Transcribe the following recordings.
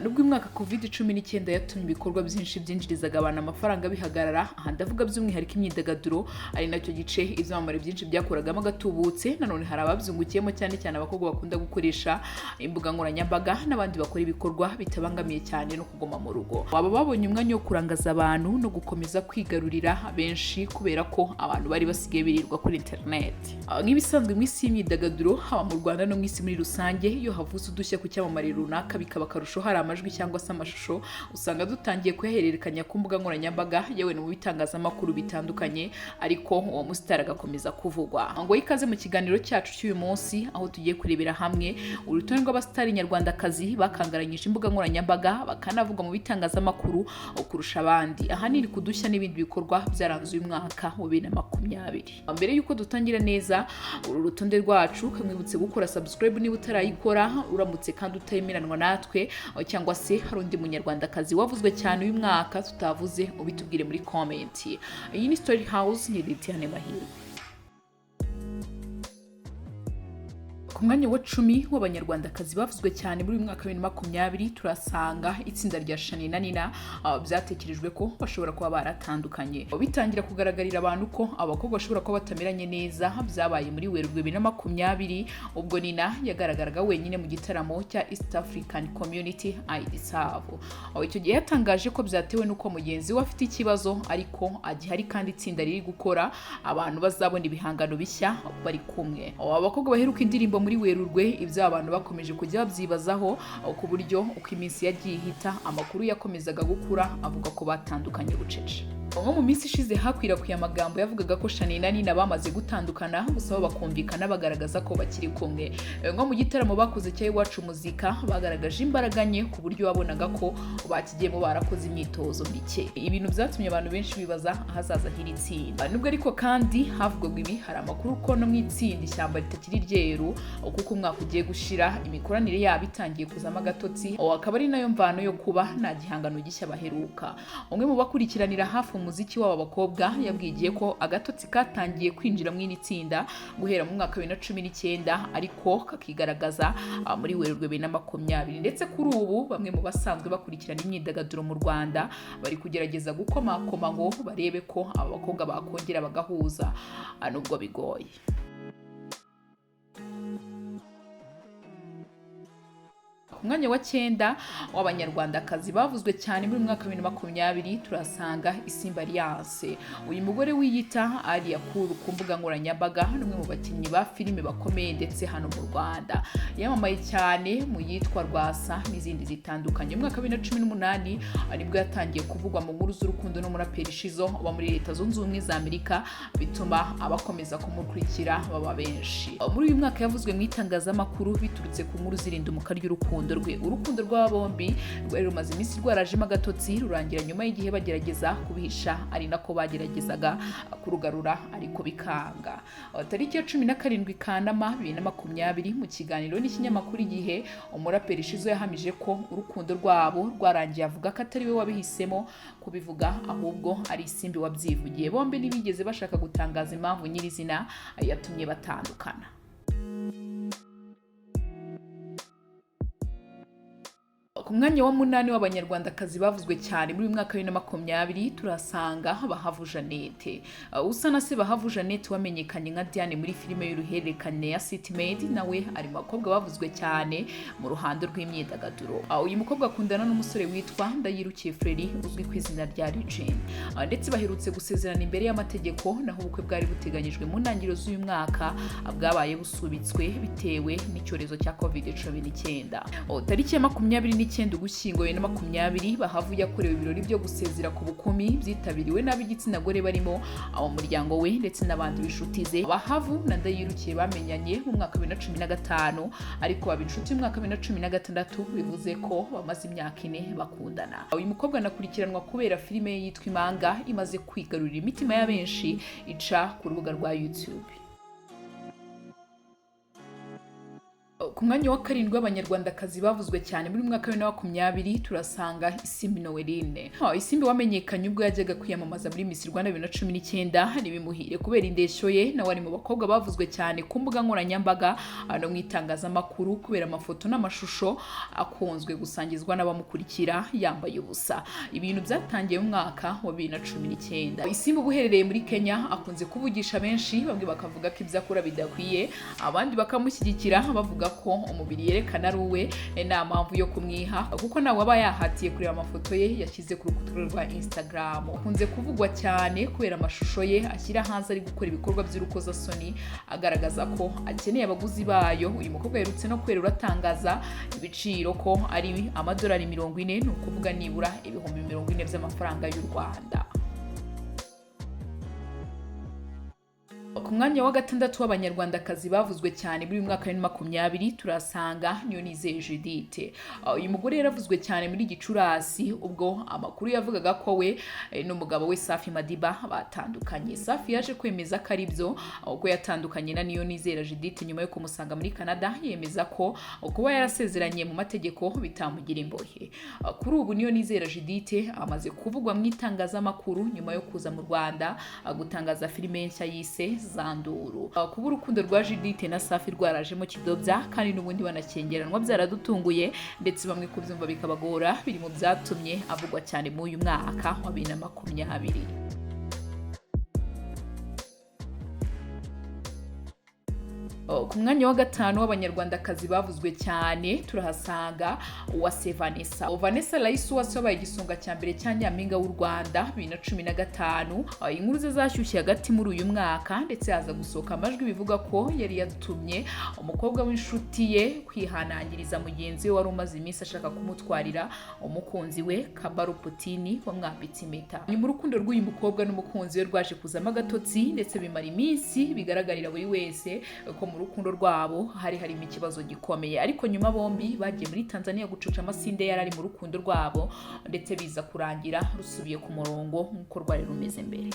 Nubwo uyu mwaka COVID-19 yatumye ibikorwa byinshi byinjirizaga abantu amafaranga bihagarara, aha ndavuga by'umwihariko imyidagaduro, ari nacyo gice ibyamamare byinshi byakoragamo agatubutse. Nanone hari ababyungukiyemo, cyane cyane abakobwa bakunda gukoresha imbuga nkoranyambaga n'abandi bakora ibikorwa bitabangamiye cyane no kuguma mu rugo. Aba babonye umwanya wo kurangaza abantu no gukomeza kwigarurira benshi, kubera ko abantu bari basigaye birirwa kuri interineti. Nk'ibisanzwe mu isi y'imyidagaduro, haba mu Rwanda no mu isi muri rusange, iyo havutse udushya ku cyamamare runaka, bikaba akarusho hari amajwi cyangwa se amashusho, usanga dutangiye kuyahererekanya ku mbuga nkoranyambaga, yewe no mu bitangazamakuru bitandukanye, ariko uwo musitari agakomeza kuvugwa. Ngo ikaze mu kiganiro cyacu cy'uyu munsi, aho tugiye kurebera hamwe urutonde rw'abasitari nyarwandakazi bakangaranyije imbuga nkoranyambaga, bakanavugwa mu bitangazamakuru kurusha abandi, ahanini ku dushya n'ibindi bikorwa byaranze uyu mwaka wa 2020. Mbere y'uko dutangira neza uru rutonde rwacu, kamwibutse gukora subscribe niba utarayikora. Uramutse kandi utayemeranwa natwe, cyangwa se hari undi munyarwandakazi wavuzwe cyane uyu mwaka tutavuze, ubitubwire muri comment. Iyi ni Story House, ni Liliane Mahirwe. Ku mwanya wa 10 w'abanyarwandakazi bavuzwe cyane muri uyu mwaka wa 2020, turasanga itsinda rya Shani na Nina, byatekerejwe ko bashobora kuba baratandukanye. Bitangira kugaragarira abantu ko abakobwa bashobora kuba batameranye neza byabaye muri Werurwe 2020, ubwo Nina yagaragaraga wenyine mu gitaramo cya East African Community IDSAV. Icyo gihe yatangaje ko byatewe n'uko mugenzi we afite ikibazo, ariko agihari kandi itsinda riri gukora, abantu bazabona ibihangano bishya bari kumwe. Abakobwa baheruka indirimbo muri Werurwe, ibyo abantu bakomeje kujya babyibazaho, ku buryo uko iminsi yagiye ihita amakuru yakomezaga gukura avuga ko batandukanye bucece. Nko mu minsi ishize hakwirakwiye amagambo yavugaga ko Shani na Nina bamaze gutandukana, gusa bo bakumvikana bagaragaza ko bakiri kumwe. Nko mu gitaramo bakoze cya Iwacu Muzika, bagaragaje imbaraga nke, ku buryo wabonaga ko bakigiyemo barakoze imyitozo mike, ibintu byatumye abantu benshi bibaza ahazaza h'iri tsinda. Nubwo ariko kandi havugwaga ibi, hari amakuru ko no mu itsinda ishyamba ritakiri ryeru, kuko umwaka ugiye gushira imikoranire yabo itangiye kuzamo agatotsi, akaba ari nayo mvano yo kuba nta gihangano gishya baheruka. Umwe mu bakurikiranira hafi umuziki w'aba bakobwa yabwiye Igihe ko agatotsi katangiye kwinjira mu iri tsinda guhera mu mwaka wa 2019, ariko kakigaragaza muri Werurwe 2020. Ndetse kuri ubu bamwe mu basanzwe bakurikirana imyidagaduro mu Rwanda bari kugerageza gukomakoma ngo barebe ko aba bakobwa bakongera bagahuza, nubwo bigoye. Ku mwanya wa 9 w'abanyarwandakazi bavuzwe cyane muri mwaka wa 2020, turasanga Isimbi Alliance. Uyu mugore wiyita Alliah Cool ku mbuga nkoranyambaga ni umwe mu bakinnyi ba filime bakomeye ndetse hano mu Rwanda. Yamamaye cyane mu yitwa Rwasa n'izindi zitandukanye. Mu mwaka wa 2018 nibwo yatangiye kuvugwa mu nkuru z'urukundo n'umuraperi Shizzo uba muri Leta Zunze Ubumwe za Amerika, bituma abakomeza kumukurikira baba benshi. Muri uyu mwaka yavuzwe mu itangazamakuru biturutse ku nkuru z'irindimuka ry'urukundo rwe. Urukundo rw'aba bombi rwari rumaze iminsi rwarajemo agatotsi, rurangira nyuma y'igihe bagerageza kubihisha, ari nako bageragezaga kurugarura ariko bikanga. Tariki ya 17 Kanama 2020, mu kiganiro n'ikinyamakuru Igihe, umuraperi Shizzo yahamije ko urukundo rwabo rwarangiye, avuga ko atari we wabihisemo kubivuga, ahubwo ari Isimbi wabyivugiye. Bombi ntibigeze bashaka gutangaza impamvu nyirizina yatumye batandukana. Ku mwanya wa 8 w'abanyarwandakazi bavuzwe cyane muri uyu mwaka wa 2020, turasanga Bahavu Jeannette. Usa na se Bahavu Jeannette wamenyekanye nka Diane muri filime y'uruhererekane ya City Maid, nawe ari mu bakobwa bavuzwe cyane mu ruhando rw'imyidagaduro. Uyu mukobwa akundana n'umusore witwa Ndayirukiye Fleury uzwi ku izina rya Legend, ndetse baherutse gusezerana imbere y'amategeko, naho ubukwe bwari buteganyijwe mu ntangiriro z'uyu mwaka bwabaye busubitswe bitewe n'icyorezo cya COVID-19. Tariki ya 29 Ugushyingo 2020, Bahavu yakorewe ibirori byo gusezera ku bukumi byitabiriwe n'ab'igitsina gore barimo abo muryango we ndetse n'abandi b'inshuti ze. Bahavu na Ndayirukiye bamenyanye mu mwaka wa 2015, ariko baba inshuti mu mwaka wa 2016, bivuze ko bamaze imyaka 4 bakundana. Uyu mukobwa anakurikiranwa kubera filime ye yitwa Imanga imaze kwigarurira imitima ya benshi, ica ku rubuga rwa YouTube. Ku mwanya wa karindwi w'Abanyarwandakazi bavuzwe cyane muri mwaka wa 2020 turasanga Isimbi Noeline. Isimbi wamenyekanye ubwo yajyaga kwiyamamaza muri Miss Rwanda 2019 ntibimuhire kubera indeshyo ye, nawe ari mu bakobwa bavuzwe cyane ku mbuga nkoranyambaga no mu itangazamakuru kubera amafoto n'amashusho akunzwe gusangizwa n'abamukurikira yambaye ubusa. Ibintu byatangiye mu mwaka wa 2019. Isimbi uba uherereye muri Kenya akunze kuvugisha benshi, bamwe bakavuga ko ibyo akora bidakwiye, abandi bakamushyigikira bavuga ko umubiri yerekana ari uwe, nta mpamvu yo kumwiha kuko nawe aba yahatiye kureba amafoto ye yashyize ku rukuta rwe rwa Instagram. Akunze kuvugwa cyane kubera amashusho ye ashyira hanze ari gukora ibikorwa by'urukozasoni agaragaza ko akeneye abaguzi bayo. Uyu mukobwa aherutse no kwerura atangaza ibiciro ko ari amadolari 40, ni ukuvuga nibura 40,000 by'amafaranga y'u Rwanda. Ku mwanya wa gatandatu w'Abanyarwandakazi bavuzwe cyane muri uyu mwaka wa 2020 turasanga Niyonizeye Judith. Uyu mugore yaravuzwe cyane muri Gicurasi ubwo amakuru yavugaga ko we n'umugabo we Safi Madiba batandukanye. Safi yaje kwemeza ko ari byo, ubwo yatandukanye na Niyonizera Judith nyuma yo kumusanga muri Canada, yemeza ko kuba yarasezeranye mu mategeko bitamugira imbohe. Kuri ubu Niyonizera Judith amaze kuvugwa mu itangazamakuru nyuma yo kuza mu Rwanda gutangaza filime nshya yise Zanduru. Kuba urukundo rwa Judith na Safi rwarajemo kidobya kandi n'ubundi banakengeranwa byaradutunguye, ndetse bamwe kubyumva bikabagora, biri mu byatumye avugwa cyane muri uyu mwaka wa 2020. Ku mwanya wa gatanu w'Abanyarwandakazi bavuzwe cyane turahasanga Uwase Vanessa. Vanessa Raissa Uwase wabaye igisonga cya mbere cya Nyampinga w'u Rwanda 2015. Inkuru ze zashyushye hagati muri uyu mwaka, ndetse haza gusohoka amajwi bivuga ko yari yatumye umukobwa w'inshuti ye kwihanangiriza mugenzi we wari umaze iminsi ashaka kumutwarira umukunzi we Kabaro Putini wamwambitse impeta. Nyuma urukundo rw'uyu mukobwa n'umukunzi we rwaje kuzamo agatotsi, ndetse bimara iminsi bigaragarira buri wese ko mu rukundo rwabo hari harimo ikibazo gikomeye. Ariko nyuma bombi bagiye muri Tanzania gucuca amasinde yari ari mu rukundo rwabo, ndetse biza kurangira rusubiye ku murongo nk'uko rwari rumeze mbere.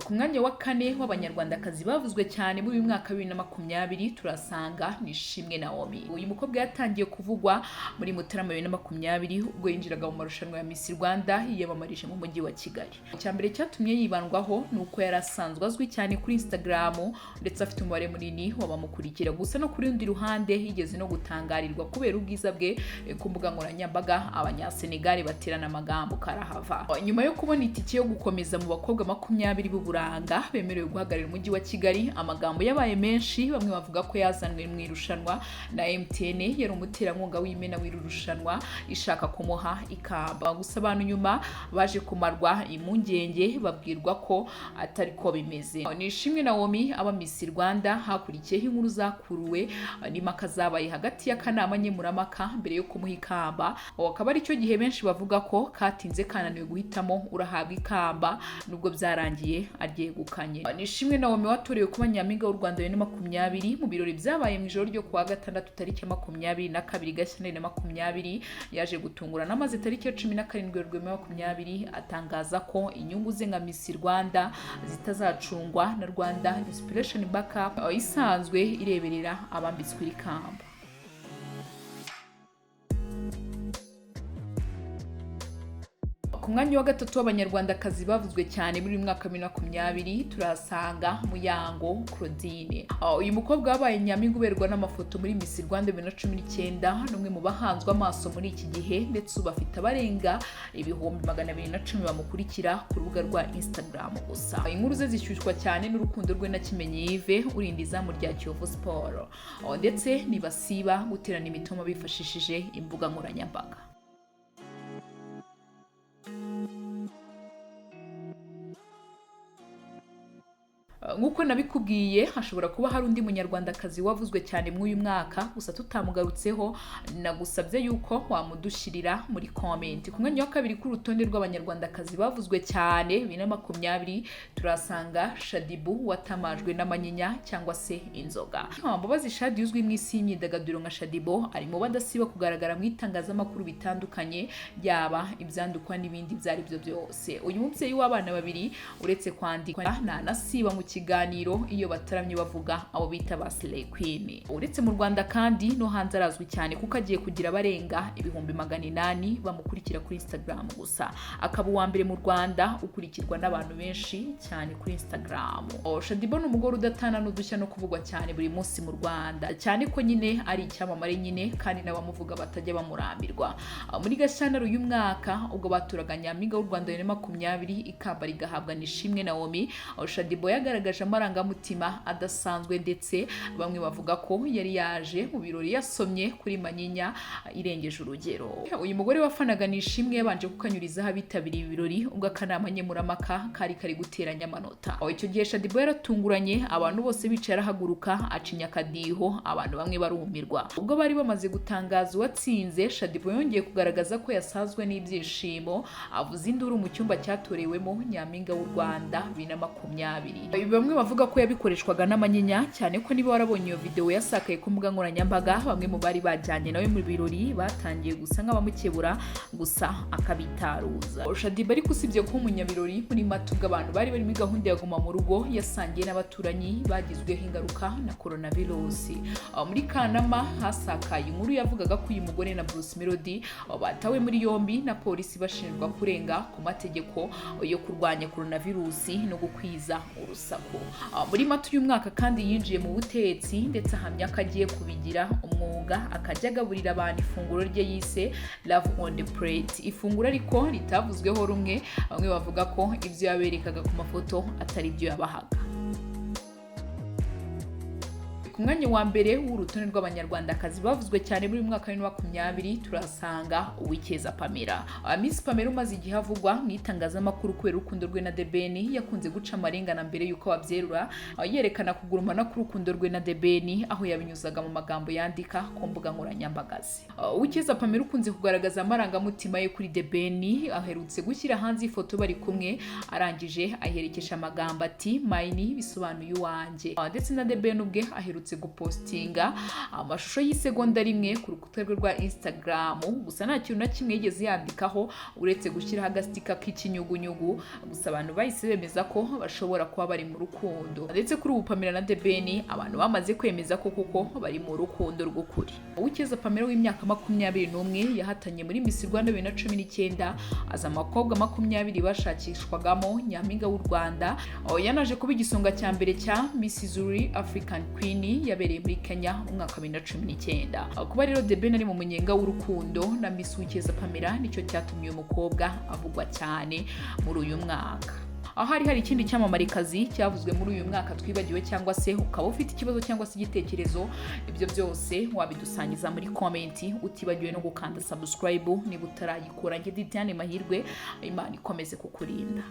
Ku mwanya wa kane w'Abanyarwandakazi bavuzwe cyane muri uyu mwaka wa 2020 turasanga Nishimwe Naomi. Uyu mukobwa yatangiye kuvugwa muri Mutarama 2020 ubwo yinjiraga mu marushanwa ya Miss Rwanda yiyamamarije mu mujyi wa Kigali. Icya mbere cyatumye yibandwaho ni uko yari asanzwe azwi cyane kuri Instagram, ndetse afite umubare munini w'abamukurikira. Gusa no kuri rundi ruhande yigeze no gutangarirwa kubera ubwiza bwe ku mbuga nkoranyambaga, Abanyasenegali baterana amagambo karahava. Nyuma yo kubona itike yo gukomeza mu bakobwa 20 b'uburanga bemerewe guhagararira umujyi wa Kigali, amagambo yabaye menshi, bamwe bavuga ko yazanwe mu irushanwa na MTN yari umuterankunga w'imena w'iri rushanwa ishaka kumuha ikamba. Gusa abantu nyuma baje kumarwa impungenge babwirwa ko atari ko bimeze. Nishimwe Naomi aba Miss Rwanda, hakurikiyeho inkuru zakuruwe n'impaka zabaye hagati y'akanama nkemurampaka mbere yo kumuha ikamba. Akaba ari cyo gihe benshi bavuga ko katinze kananiwe guhitamo urahabwa ikamba, nubwo byarangiye aryegukanye. Nishimwe Naomi watorewe kuba Nyampinga w'u Rwanda 2020 mu birori byabaye mu ijoro ryo kuwa gatandatu tariki ya 22 Gashyantare 2020, yaje gutungurana amaze tariki ya 17 Werurwe 2020 atangaza ko inyungu ze nka Miss Rwanda zitazacungwa na Rwanda Inspiration Backup isanzwe ireberera abambitswe iri kamba. Ku mwanya wa gatatu w'Abanyarwandakazi bavuzwe cyane muri uyu mwaka wa 2020 turahasanga Muyango Claudine. Uyu mukobwa wabaye nyampinga uberwa n'amafoto muri Miss Rwanda 2019, ni umwe mu bahanzwe amaso muri iki gihe, ndetse ubu afite abarenga 210,000 bamukurikira ku rubuga rwa Instagram gusa. Inkuru ze zishyushywa cyane n'urukundo rwe na Kimenyi Yves urinda izamu rya Kiyovu Sport, ndetse ntibasiba guterana imitoma bifashishije imbuga nkoranyambaga. Nk'uko nabikubwiye, hashobora kuba hari undi munyarwandakazi wavuzwe cyane muri uyu mwaka, gusa tutamugarutseho. Nagusabye yuko wamudushyirira muri comment. Ku mwanya wa kabiri ku rutonde rw'Abanyarwandakazi bavuzwe cyane 2020 turasanga Shadibu watamajwe n'amanyinya cyangwa se inzoga. Mbabazi Shadi uzwi mu isi y'imyidagaduro nka Shadibu ari mu badasiba kugaragara mu itangazamakuru bitandukanye, yaba ibyandikwa n'ibindi ibyo ari byo byose. Uyu mubyeyi w'abana babiri uretse kwandikwa ntanasiba mu kiganiro iyo bataramye bavuga abo bita ba Slay Queen. Uretse mu Rwanda kandi, no hanze arazwi cyane, kuko agiye kugira abarenga 800,000 bamukurikira kuri Instagram gusa, akaba uwa mbere mu Rwanda ukurikirwa n'abantu benshi cyane kuri Instagram. Shaddyboo ni umugore udatana n'udushya no kuvugwa cyane buri munsi mu Rwanda, cyane ko nyine ari icyamamare nyine, kandi n'abamuvuga batajya bamurambirwa. Muri Gashyantare uyu mwaka, ubwo baturaga Nyampinga w'u Rwanda 2020, ikamba rigahabwa Nishimwe Naomi, Shaddyboo yagaragaje amarangamutima adasanzwe, ndetse bamwe bavuga ko yari yaje mu birori yasomye kuri manyinya irengeje urugero. Uyu mugore wafanaga Nishimwe yabanje kukanyurizaho abitabiriye ibirori ubwo akanama nkemurampaka kari kari guteranya amanota. Icyo gihe Shaddyboo yaratunguranye, abantu bose bicaye, arahaguruka acinya akadiho, abantu bamwe barumirwa. Ubwo bari bamaze gutangaza uwatsinze, Shaddyboo yongeye kugaragaza ko yasazwe n'ibyishimo, avuza induru mu cyumba cyatorewemo Nyampinga w'u Rwanda 2020. Ibi bamwe bavuga ko yabikoreshwaga n'amanyinya, cyane ko niba warabonye iyo video yasakaye ku mbuga nkoranyambaga, bamwe mu bari bajyanye nawe mu birori batangiye gusa nk'abamukebura, gusa akabitaruza. Shaddyboo ariko, usibye kuba umunyabirori, muri Mata ubwo abantu bari bari muri gahunda ya guma mu rugo, yasangiye n'abaturanyi bagizweho ingaruka na coronavirus. Muri Kanama hasakaye inkuru yavugaga ko uyu mugore na Bruce Melody batawe muri yombi na polisi, bashinjwa kurenga ku mategeko yo kurwanya coronavirus no gukwiza urusaku. Muri Mata uyu mwaka kandi yinjiye mu butetsi, ndetse ahamya ko agiye kubigira umwuga, akajya agaburira abantu ifunguro rye yise Love on the Plate, ifunguro ariko ritavuzweho rumwe, bamwe bavuga ko ibyo yaberekaga ku mafoto atari ibyo yabahaga. Ku mwanya wa mbere w'urutonde rw'Abanyarwandakazi bavuzwe cyane muri uyu mwaka wa 2020 turasanga Uwicyeza Pamela. Miss Pamela umaze igihe avugwa mu itangazamakuru kubera urukundo rwe na The Ben, yakunze guca amarengana mbere y'uko babyerura, yerekana kugurumana k'urukundo rwe na The Ben, aho yabinyuzaga mu magambo yandika ku mbuga nkoranyambaga ze. Uwicyeza Pamela ukunze kugaragaza amarangamutima ye kuri The Ben, aherutse gushyira hanze ifoto bari kumwe, arangije ayiherekesha amagambo ati "Mine", bisobanuye uwanjye. Ndetse na The Ben ubwe aherutse gupostinga amashusho y'isegonda rimwe ku rukuta rwe rwa Instagram, gusa nta kintu na kimwe yigeze yandikaho uretse gushyiraho agastika k'ikinyugunyugu. Gusa abantu bahise bemeza ko bashobora kuba bari mu rukundo, ndetse kuri ubu Pamela na The Ben abantu bamaze kwemeza ko koko bari mu rukundo rw'ukuri. Uwicyeza Pamela w'imyaka 21 yahatanye muri Miss Rwanda 2019, aza abakobwa 20 bashakishwagamo Nyampinga w'u Rwanda. Yanaje kuba igisonga cya mbere cya Miss Zuri African Queen yabereye muri Kenya mu mwaka wa 2019. Kuba rero The Ben ari mu munyenga w'urukundo na Miss Uwicyeza Pamela, nicyo cyatumye uyu mukobwa avugwa cyane muri uyu mwaka. Aho hari ikindi cyamamarekazi cyavuzwe muri uyu mwaka twibagiwe, cyangwa se ukaba ufite ikibazo cyangwa se igitekerezo, ibyo byose wabidusangiza muri comment, utibagiwe no gukanda subscribe niba utarayikora. Njye Didiane Mahirwe, Imana ikomeze kukurinda.